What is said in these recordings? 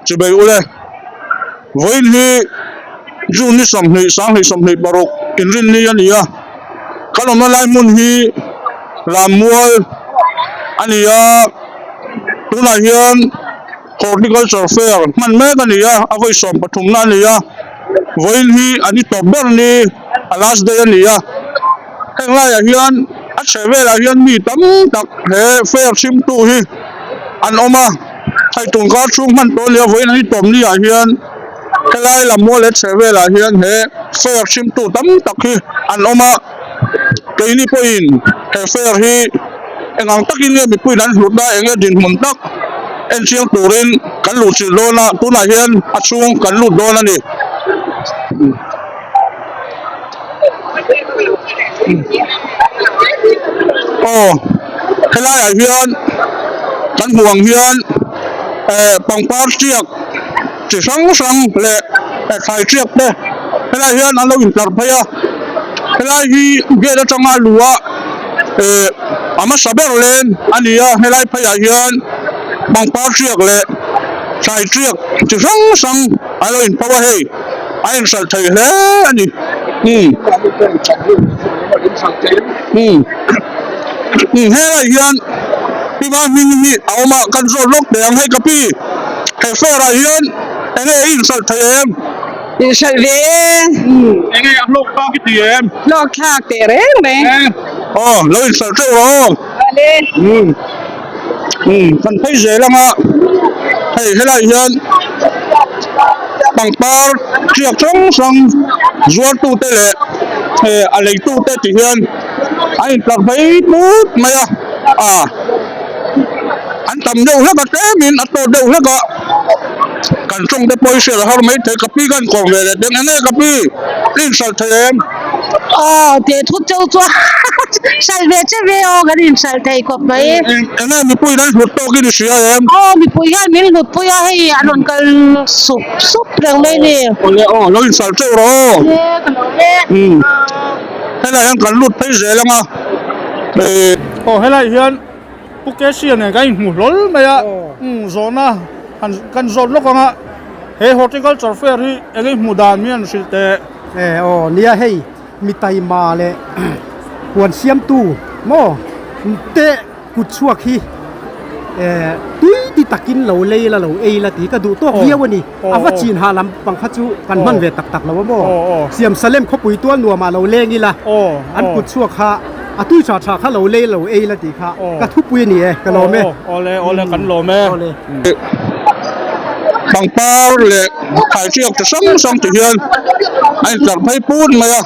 Chubei ule, vawiin hi June ni 20, 2026 inrinni a ni a, kan awmna lai hmun hi Lammual a ni a, tunah hian Horticulture Fair hman mek a ni a, a vawi sawm pathumna a ni a, vawiin hi a ni tawp ber ni, a last day a ni a, heng laiah hian a chheh velah hian mi tam tak he fair chhimtu hi an awm a. Hei tun kar chhung hman tawh nia vawiin an intawm ni ah hian helai lam mual leh chheh velah hian he fair chhimtu tam tak hi an awm a, keini pawhin he fair hi eng ang takin nge mipuiin an hlut a eng nge dinhmun tak en chiang turin kan luh chilh dawn a tunah hian a chhung kan lut dawn a ni. Aw helai ah hian kan hmuh ang hian eh pangpar tiak chi hrang hrang leh eh thlai tiak te helai hian an lo intlar phei a helai hi gate atanga luh a eh a hmasa ber leng a ni a helai phei ah hian pangpar tiak leh thlai tiak chi hrang hrang an lo inpho a hei. A inhralh thei hle a ni. Umm. Umm. Umm helai hian pi va hming hi a awm a, kan zawt lawk teh ang hei ka pi. He fair ah hian enge i inhralh thei em? Inhralh ve e. Umm enge a hlawk thlak i ti em? Hlawk thlak teh reng mai. Aw lo inhralh teuh rawh aw. Vale. Umm. Umm kan phei zel ang a, hei helai hian pangpar tiak hrang hrang zuartute leh eh a leitute ti hian an intlar phei put mai a ah an tam deuh hlek a tlemin a tawt deuh hlek a kan tawng te pawh hi hriat a har mai thei ka pi khan kawm ve leh teng enge ka pi i inhralh thei em? Aw teh thut chauh chuan hralh ve che ve aw kan inhralh thei khawp mai. Enge mipui in an hlut tawk in i hria em? Aw mipui hian min hlut pui a hei an rawn kal sup sup reng mai ni. Awle aw lo inhralh teuh rawh aw. E ka lo e. Umm helai hian kan lut phei zel ang a eh. Aw helai hian Pu Cassia nen kan inhmu hlawl mai a umm zawhna han kan zawt lawk ang a he horticulture fair hi eng i hmuh dan mi an hrilh teh. E aw nia hei mi taima leh huan siamtu maw te kut chhuak hi eh tui ti takin lo lei la lo ei la tih ka duh tawk viau a ni a va chin ha lam pang kha chu kan hman ve tak tak lo a maw siam salem khawpui tual nuamah lo leng ila an kut chhuak kha a tui tha tha kha lo lei lo ei la tih kha ka thupui a ni e ka lawm e. Awle awle kan lawm e. Pangpar leh thaihriak chi hrang hrang ti hian a intlar phei put mai a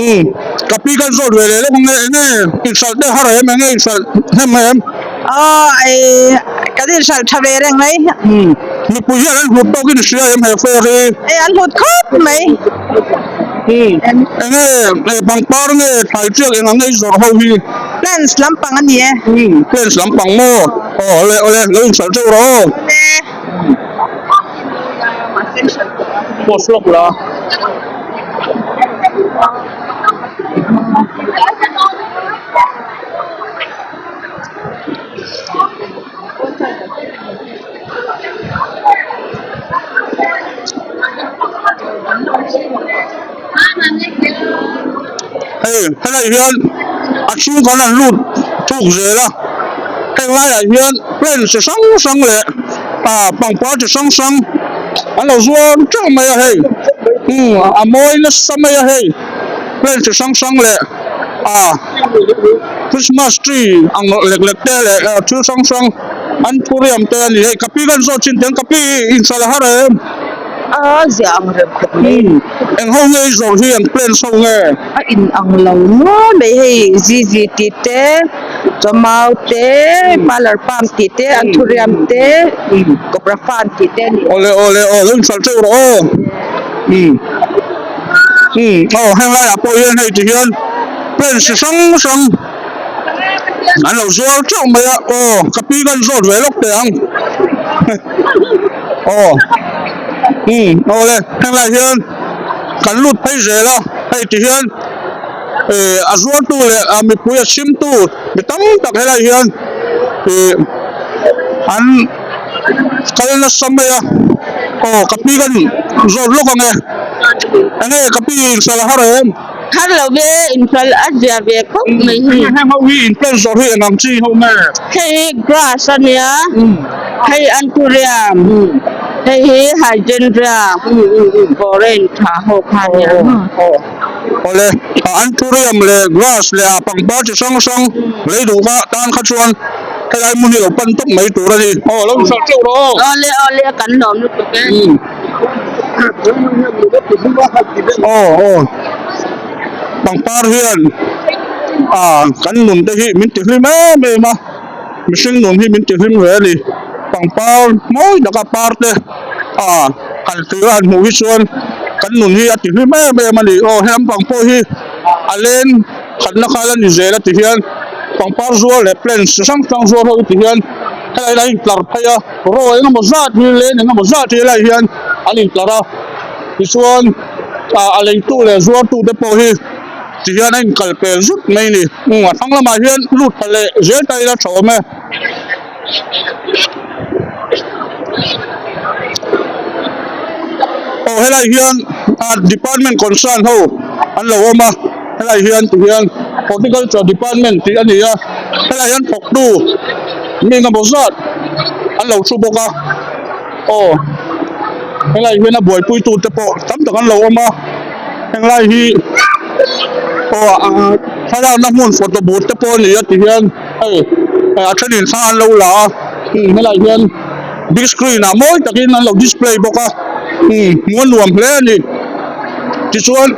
umm ka pi kan zawt ve leh lawk ang e enge inhralh te har em enge inhralh hnem em. Aw ei kan inhralh tha ve reng mai. Umm mipui hian an hlut tawk in hria em he fair hi. Ei an hlut khawp mai. Umm enge pangpar nge thaihriak eng ang nge i zawrh ho hi. Plants lampang a ni e. Umm plants lampang maw? Aw awle awle lo inhralh teuh rawh aw. Awle. Post lawk la. Hei helai hian a chhung kan han lut thuk zel a heng laiah hian plant chi hrang hrang leh ah pangpar chi hrang hrang an lo zuar teuh mai a hei umm a mawi nasa mai a hei plant chi hrang hrang leh ah Christmas tree ang lek lek te leh thil hrang hrang an thuriam te a ni hei ka pi kan zawt chin teng ka pi inhralh a har em. A ziah ang reng khawp mai. Eng ho nge i zawrh hi eng plans ho nge? A in ang lo nual mai hei zizi tih te chawmau te parlour palm tih te anthuriam te cobra fan tih te a ni. Awle awle aw lo inhralh teuh rawh aw umm umm aw heng laiah pawh hian hei ti hian plans chi hrang hrang an lo zuar teuh mai a aw ka pi kan zawt ve lawk teh ang. Aw umm awle henglai hian kan lut phei zel a hei ti hian eh a zuartu leh a mipui a chhimtu mi tam tak helai hian ih an kal nasa mai a aw ka pi kan zawt lawk ang e enge ka pi inhralh a har em? Har lo ve inhralh a zia ve khawp mai hi. Heng ho hi in plant zawh hi eng ang chi ho nge? Hei hi grass a nia hei anthurium hei hi hydrangea foreign tha ho kha a nia. Awle, anthurium leh grass leh a pangpar chi hrang hrang lei duh kha tan kha chuan helai hmun hi lo pan tawp mai tur a ni. Aw lo inhralh teuh rawh aw. Awle awle kan lawm lutuk e. Aw aw pangpar hian ah kan nun te hi min ti hlim em em a mihring nun hi min ti hlim hle a ni pangpar mawi taka par te ah han thlir a han hmuh hi chuan kan nun hi a ti hlim em em a ni aw he lampang pawh hi a leng khatna kha la ni zel a ti hian pangpar zuar leh plants chi hrang hrang zuar ho ti hian helai hian a intlar phei a raw engemaw zat hi leng engemaw zat hi helai hian an intlar a tichuan ah a leitu leh zuartu te pawh hi ti hian a inkal pel zut mai a ni a thlang lamah hian lut pha leh zel ta ila tha awm e. Aw helai hian ah department concern ho an lo awm a helai hian ti hian horticulture department tih a ni a helai hian thawktu mi engemaw zat an lo thu bawk a aw helai hian a buaipui tu te pawh tam tak an lo awm a henglai hi aw ah thlalakna hmun photo booth te pawh a ni a ti hian. Hei a thenin thla an lo la a helai hian big screen ah mawi takin an lo display bawk a hmuh a nuam hle a ni tichuan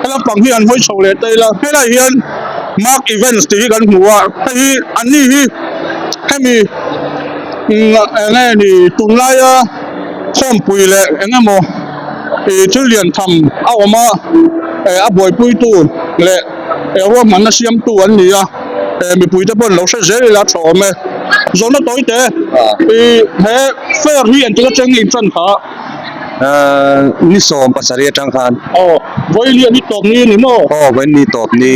he lampang hi an hawi chho leh ta ila helai hian mark events tih hi kan hmu a hei hi an ni hi hemi eng nge ni tunlaia khawmpui leh eng emaw ih thil lian tham a awm a a buaipuitu leh. He ruahmanna siamtu an ni a, he mipuite pawh an lo hre zel ila tha awm e. Zawhna tawi te, i he fair hi engtik atang nge in tan kha? Ni 17 atang khan. Aw, vawiin hi a ni tawp ni a ni maw? Aw, vawiin ni tawp ni.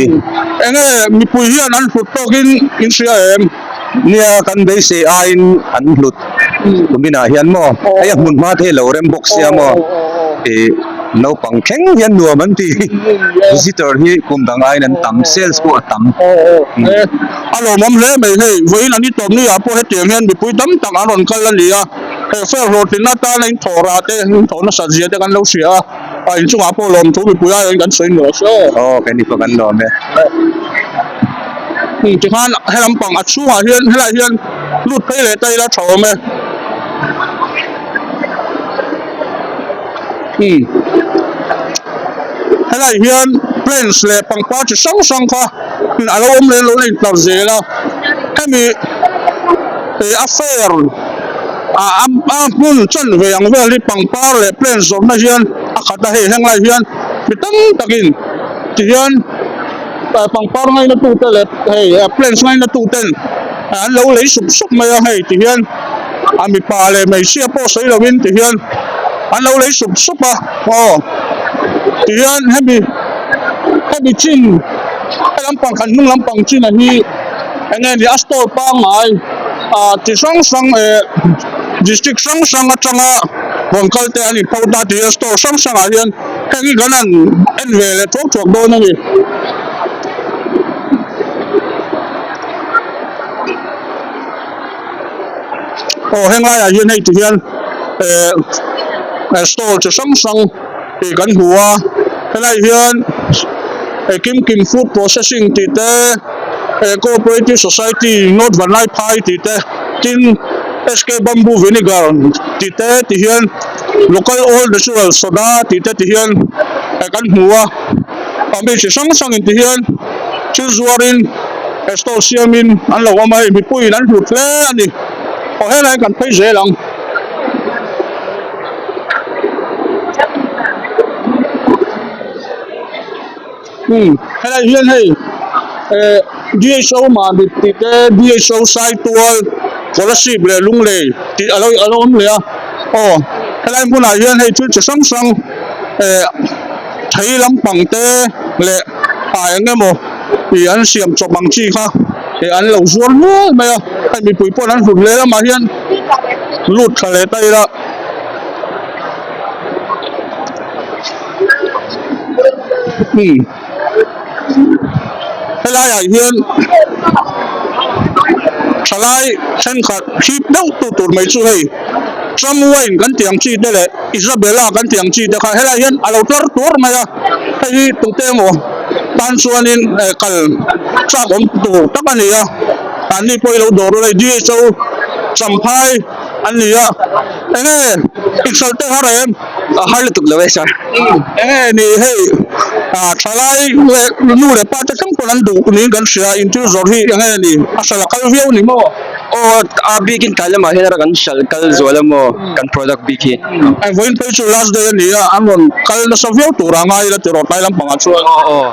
Enge mipui hian an hlut tawkin in hria em? Nia, kan beisei aiin an hlut kuminah hian maw? Hei a hmun hma te hi lo rem bawk sia maw? Ih. Naupang thleng hian nuam an ti. Visitor hi kum dang aiin an tam, sales pawh a tam. A lawmawm hle mai hei, vawiin an itawp ni ah pawh hetiang hian mipui tam tak an rawn kal a ni a, he fair hlawhtlinna atana in thawh rah te, in thawh nasat zia te kan lo hria a, a inchungah pawh lawmthu mipui aiin kan sawi nual se. Aw kei ni pawh kan lawm e. Tikhan he lampang a chhungah hian helaiah hian lut phei leh ta ila tha awm e. Umm helai hian plants leh pangpar chi hrang hrang kha a lo awm leh lo la intlar zel a hemi ih a fair ah a hmun chan ve ang vel hi pangpar leh plants zawrhna hian a khat a hei henglai hian mi tam takin ti hian pangpar ngaina tute leh hei plants ngaina tuten an lo lei sup sup mai a hei ti hian. A mipa leh hmeichhia pawh sawi lovin ti hian an lo lei sup sup a aw ti hian hemi hemi chin he lampang kan hnung lampang chin a hi eng nge ni a store pangngai ah chi hrang hrang eh district hrang hrang atanga rawn kal te an inpho ta tih a store hrang hrang ah hian heng hi kan han en ve leh thuak thuak dawn a ni. Aw heng laiah hian hei ti hian eh stall chi hrang hrang tih kan hmu a helai hian eh kim kim food processing tih te eh cooperative society north vanlaiphai tih te tin SK bamboo vinegar tih te ti hian local all natural soda tih te ti hian eh kan hmu a a mi chi hrang hrang in ti hian thil zuarin stall siamin an lo awm a hei mipuiin an hlut hle a ni aw helai kan phei zel ang. Umm helai hian hei eh D_H_O Mamit tih te D_H_O Saitual Kolasib leh Lunglei tih alo alo awm leh a aw helai hmunah hian hei thil chi hrang hrang eh thei lampang te leh ah eng emaw ih an siam chawp ang chi kha ih an lo zuar nual mai a hei mipui pawh an hlut hle lamah hian. lut tha leh ta ila. Umm helai ah hian thalai thenkhat hip deuh tu tur mai chu hei Trump wine kan tih ang chi te leh Isabella kan tih ang chi te kha helai hian a lo tlar tur mai a hei hi tute emaw tan chuanin kal chak awm tur tak a ni a anni pawh hi lo dawr ula D_H_O Champhai an ni a enge inhralh te har em. A har lutuk lo e sir. Enge ni hei ah thalai leh nu leh pa te thleng pawn an duh niin kan hria inthil zawrh hi enge ni a hralh a kal viau ni maw? Aw a bikin tlai lamah hian kan hralh kal zual a maw kan product bik hi. Eng vawiin phei chu last day a ni a an rawn kal nasa viau tur a ngai ila tiraw tlai lampangah chuan. Aw aw.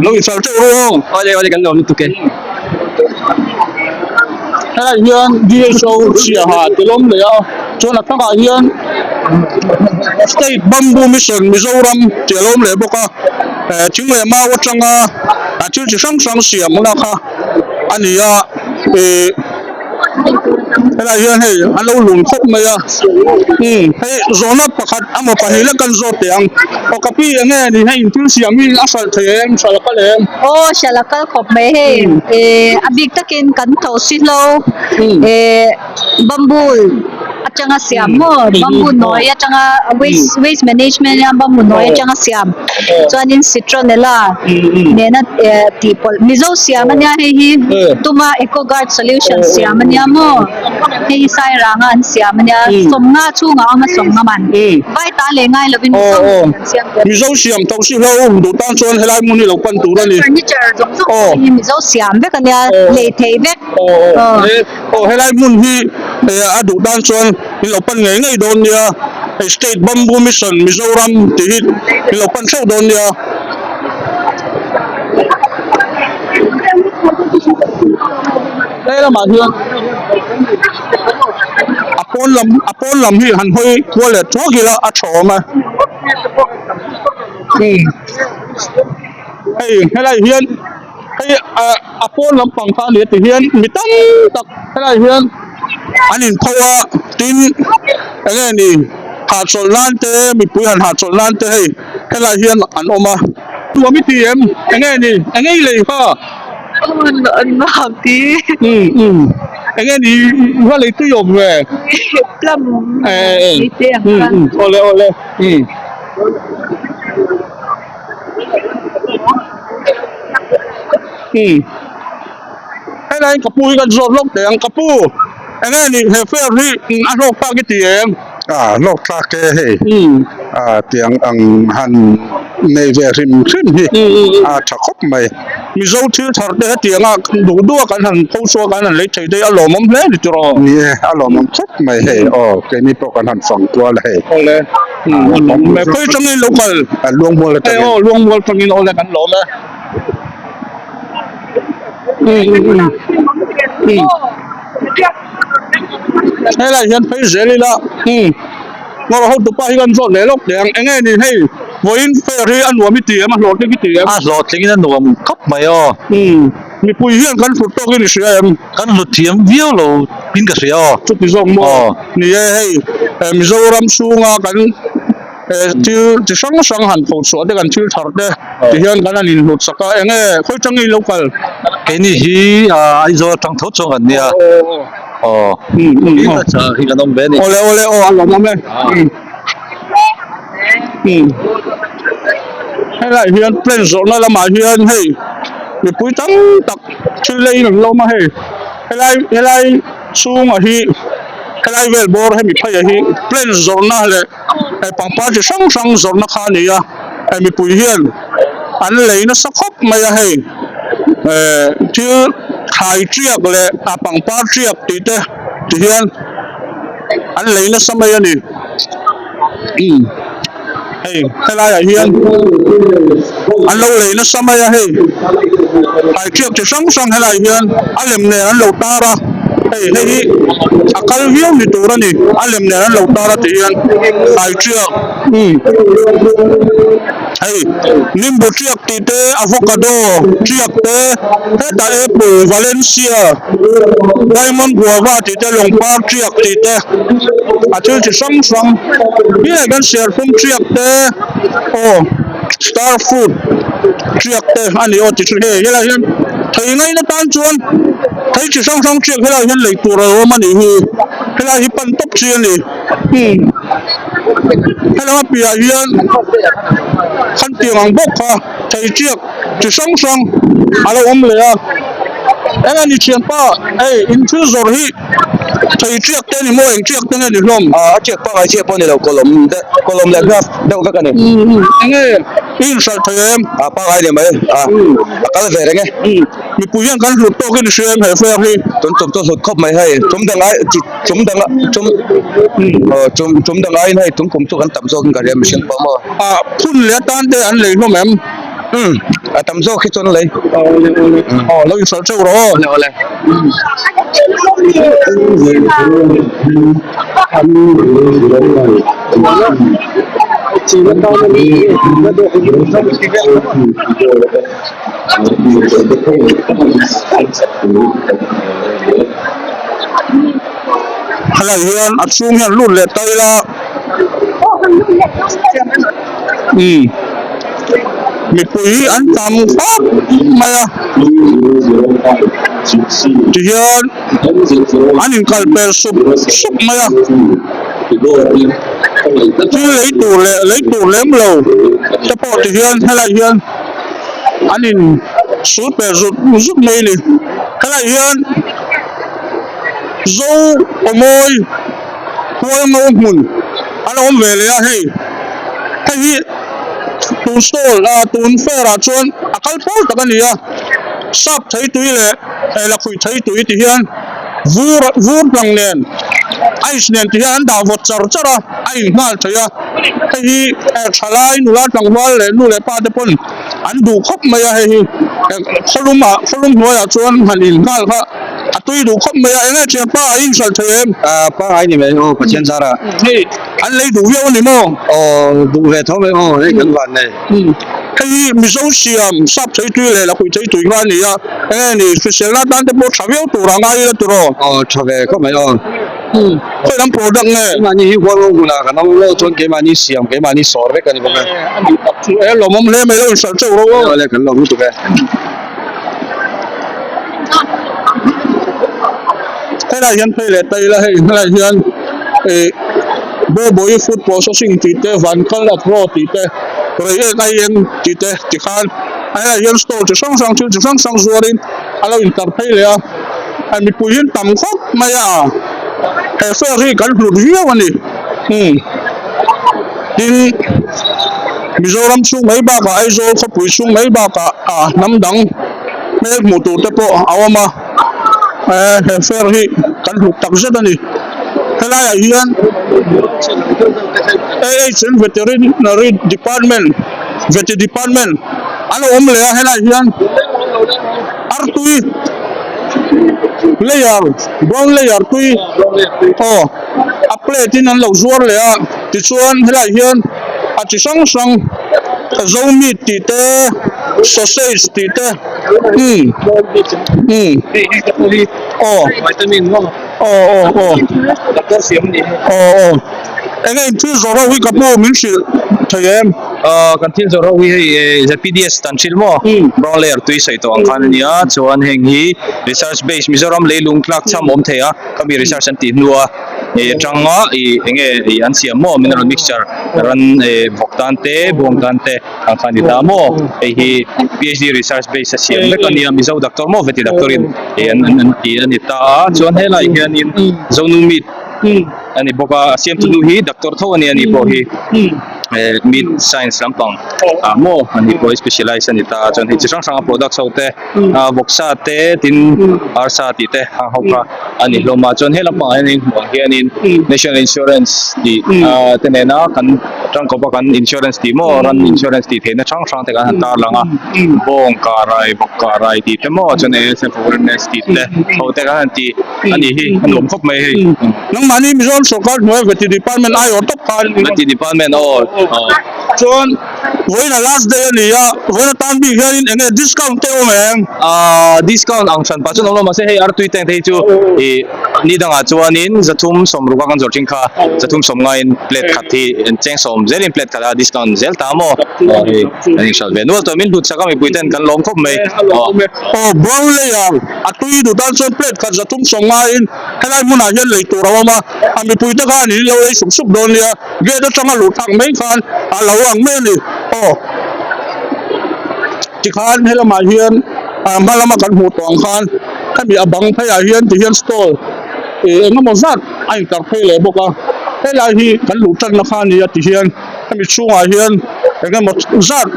Lo inhralh teuh ru aw. Awle awle kan lawm lutuk e. Helai hian D_H_O chhiaha tilawm leh a chuan a thlangah hian State Bamboo Mission Mizoram tih a lawm leh bawk a eh thing leh mau atanga a thil chi hrang hrang siam na kha a ni a ih helai hian hei an lo lun khawp mai a umm hei zawhna pakhat emaw pahnih lek kan zawt teh ang aw ka pi eng nge ni hei thil siam hi a hralh thei em hralh a kal em. Aw hralh a kal khawp mai hei eh a bik takin kan tho sihlo eh. Bamboo atanga siam maw bamboo nawi atanga waste waste management hian bamboo nawi atanga siam chuanin citronella nena eh tih pawlh mizo siam ania hei hi tuma eco guard solution siam ania maw hei hi sairanga an siam ania sawmnga chhungah a awm a sawmnga man vai ta leh ngai lovin mizo siam an siam tawh mizo siam tho si hlo duh tan chuan helai hmun hi lo pan tur a ni furniture zawng zawng hi mizo siam vek ania lei thei vek aw. Aw helai hmun hi a duh tan chuan in lo pan ngei ngei dawn nia hei state bamboo mission Mizoram tih hi in lo pan theuh dawn nia. He lamah hian a pawn lam a pawn lam hi han hawi kual leh thuak ila a tha awm e. Hei helai hian. Hei ah a pawn lampang kha a ni a ti hian mi tam tak helai hian an inpho a tin eng nge ni hahchawlh nan te mipui han hahchawlh nan te hei helai hian an awm a. Tuam i ti em eng nge ni eng nge i lei kha um um eng nge ni i va lei tui awm ve eh eh um um awle awle um. Helai ka pu hi kan zawt lawk teh ang ka pu eng nge ni he fair hi a hlawk thlak i ti em? A hlawk thlak e hei a tiang ang han nei ve hrim hrim hi a tha khawp mai. Mizo thil thar te hetiang a duh duh a kan han pho chhuak a kan han lei thei te hi a lawmawm hle a ni tiraw? Ni e a lawmawm khawp mai hei aw keini pawh kan han fang kual a hei. Awle. Khawi atangin lo kal? Luangmual atangin. Aw Luangmual atangin awle kan lawm e. Helai hian phei zel ila ngawr ho tupa hi kan zawt leh lawk teh ang enge ni hei vawiin fair hi a nuam i ti em a hlawhtling i ti em? A hlawhtling in a nuam khawp mai aw. Mipui hian kan hlut tawk in i hria em? Kan hlut thiam viau lo in ka hria aw. Chuti zawk maw? Ni e hei Mizoram chhunga kan thil chi hrang hrang han pho chhuah te kan thil thar te ti hian kan han inhlut sak a enge khawi tang i lo kal? Keini hi Aizawl atang tho chuang kan nia. Aw. Hi kan awm ve a ni. Awle awle aw a lawmawm e. Helai hian plane zawhna lamah hian hei mipui tam tak thil leiin an lawm a hei helai helai chhungah hi helai vel bawr hemi pheiah hi plane zawrhna leh pangpar chi hrang hrang zawrhna kha a ni a hei mipui hian an lei nasa khawp mai a hei ehh thil thlai tiak leh a pangpar tiak tih te ti hian an lei nasa mai a ni. Umm hei helai ah hian an lo lei nasa mai a hei thlai tiak chi hrang hrang helai hian a lem nen an lo tar a. Hei hei hi a kal viau ni tur a ni a lem nen an lo tar a tih hian thlai tiak umm hei nimbu tiak tih te avocado tiak te hetah apple valencia diamond guava tih te lawngpar tiak tih te a thil chi hrang hrang helai hian serthlum tiak te aw star fruit tiak te a ni aw ti chu hei helai hian thei ngaina tan chuan thei chi hrang hrang tiak helai hian lei tur a awm a nih hi helai hi pan tawp chi a ni helama piahah hian khan tiang ang bawk kha thei tiak chi hrang hrang a lo awm leh a eng a ni thianpa hei in thil zawrh hi thei tiak te a ni maw eng tiak te nge ni hlawm a tiak pangngai chiah pawh a ni lo kawlawm kawlawm leh graph deuh vek a ni eng nge i inhralh thei em a pangngai ni mai a a kal ve reng e mipui hian kan hlut tawk in i hria em he fair hi tum tum chu hlut khawp mai hei tum dang ai chi tum dang tum aw tum tum dang aiin hei tum kum chu kan tam zawk in ka hria mihring pawh maw a phun leh atan te an lei hlawm em umm a tam zawk hi chuan lei aw lo inhralh teuh rawh aw awle awle. Helai hian a chhung hian lut leh ta ila umm mipui an tam khawp mai a tihian an inkal pel sup sup mai a thil lei tur leh lei tur lem lo te pawh tihian helai hian. An in sul per zut zut mai a ni. Helaiah hian Zo Awmawi Hualngo hmun a lo awm ve leh a hei. Hei hi tun stall ah tun fair ah chuan a kal pawl tak a ni a. Sap thei tui leh lakhuih thei tui ti hian vur vur tlang nen ice nen ti hian an dah vawt char char a a in nghal thei a. Hei hi thalai nula tlangval leh nu leh pa te pawn an duh khawp mai a hei hi khawlum ah khawlum hnuaiah chuan han in nghal kha a tui duh khawp mai a eng nge thianpa a inhralh thei em? Ah pangai ni mai aw Pathian zara. Hei an lei duh viau a ni maw? Aw duh ve tho mai aw hei kan van nei. Hei hi Mizo siam sap thei tui leh lakhuih thei tui kha a ni a eng nge ni hriselna atan te pawh tha viau tur a ngai ila tiraw? Aw tha ve khawp mai aw. Khawi lam product nge? Keimahni hi hual ho hunah kan awm lo chuan keimahni siam, keimahni sawr vek a ni bawk e. A nih tak chu e, lawmawm hle mai lo inhralh teuh ro aw. Awle kan lawm lutuk e. Helai hian phei leh ta ila hei helai hian ih Bawbawii food processing tih te Vankal Agro tih te Reiek Aieng tih te tikhan helai hian store chi hrang hrang thil chi hrang hrang zuarin a lo intar phei leh a. A mipui hi an tam khawp mai a, he fair hi kan hlut viau a ni. Umm tin Mizoram chhung mai bakah Aizawl khawpui chhung mai bakah ah hnam dang hmel hmuh tur te pawh a awm a, eh he fair hi kan hlut tak zet a ni. Helaiah hian AHN Veterinary Department Vety Department an awm leh a helaiah hian artui layer brown layer tui aw a plate in an lo zuar leh a tichuan helaiah hian a chi hrang hrang zo meat tih te sausage tih te umm umm aw aw aw aw aw aw eng nge in thil zawrh ho hi ka pu min hrilh thei em? Aw kan thil zawrh ho hi hei ZPDS tan hrilh maw brown layer tui sawi tawh ang khan a nia chuan heng hi research base Mizoram leilung tlak cham awm thei a khami research an tih hnua ih atanga ih eng nge ih an siam maw mineral mixture ran eh vawk tan te bawng tan te ang khan a ni ta maw hei hi PhD research base a siam vek a nia Mizo doctor maw veti doctor in ih an an ti a ni ta a chuan helaiah hianin Zonu meat a ni bawk a a siamtu nu hi doctor tho a nia ani pawh hi eh meat science lampang ah maw ani pawh hi specialize a ni ta a chuan hei chi hrang hrang a products ho te ah vawksa te tin arsa tih te hang ho kha a ni hlawm a chuan he lampangah hianin hmuh ang hianin national insurance tih ah te nena kan. Tangkawpa kan insurance tih maw ran insurance tih theihna hrang hrang te kan han tarlang a bawng kah rai vawk kah rai tih te maw chuan ASF awareness tih te ho te kan han ti a nih hi a nuam khawp mai hei. Nangmahni Mizoram sorkar hnuaia Vety Department aiawh tawp khan Vety Department aw aw. Chuan vawiin a last day a ni a, vawiin atan bik hianin eng nge discount te awm em? Aaa discount ang hran pah chuan awm lo mahse hei artui tank te hi chu ih ni dangah chuanin zathum sawmruk a kan zawrh thin kha zathum sawm ngaiin plate khat hi cheng sawm zelin plate khat a discount zel ta maw aw hei an inhralh ve nual tawh min hlut chak a mipui ten kan lawm khawp mai aw. Aw brown layer a tui duh tan chuan plate khat zathum sawm ngaiin helai hmunah hian lei tur a awm a, a mipui te khan in lo ei sup sup dawn nia. Gate atanga luh thlak mai khan a lo ang mai a ni. Aw tikhan helamah hian ah hma lama kan hmuh tawh ang khan hemi a bang pheiah hian ti hian stall ih eng emaw zat a intar phei leh bawk a helai hi kan luh tanna kha a ni a ti hian hemi chhungah hian eng emaw zat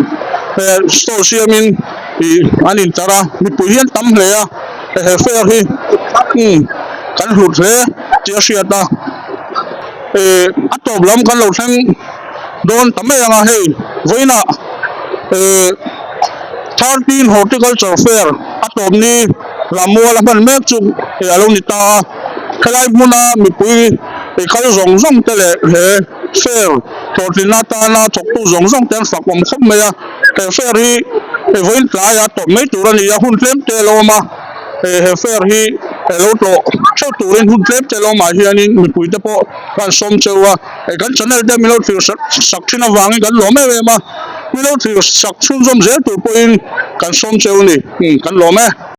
eh stall siamin ih an intar a mipui hi an tam hle a he fair hi umm kan hlut hle tih a hriat a. Eh a tawp lam kan lo thleng dawn ta mai ang a hei vawiinah eh thirteen horticulture fair a tawp ni Lammual a hman mek chu eh a lo ni ta a helai hmuna mipui eh kal zawng zawng te leh he fair hlawhtlinna atana thawktu zawng zawng te an fak awm khawp mai a he fair hi eh vawiin tlaiah tawp mai tur a ni a hun tlem te a lo awm a. He fair hi lo tlawh theuh turin hun tlem te lawmah hianin mipui te pawh kan sawm cheu a, kan channel te min lo thlir sak thin avangin kan lawm em em a, min lo thlir sak chhunzawm zel tur pawhin kan sawm cheu a ni, kan lawm e.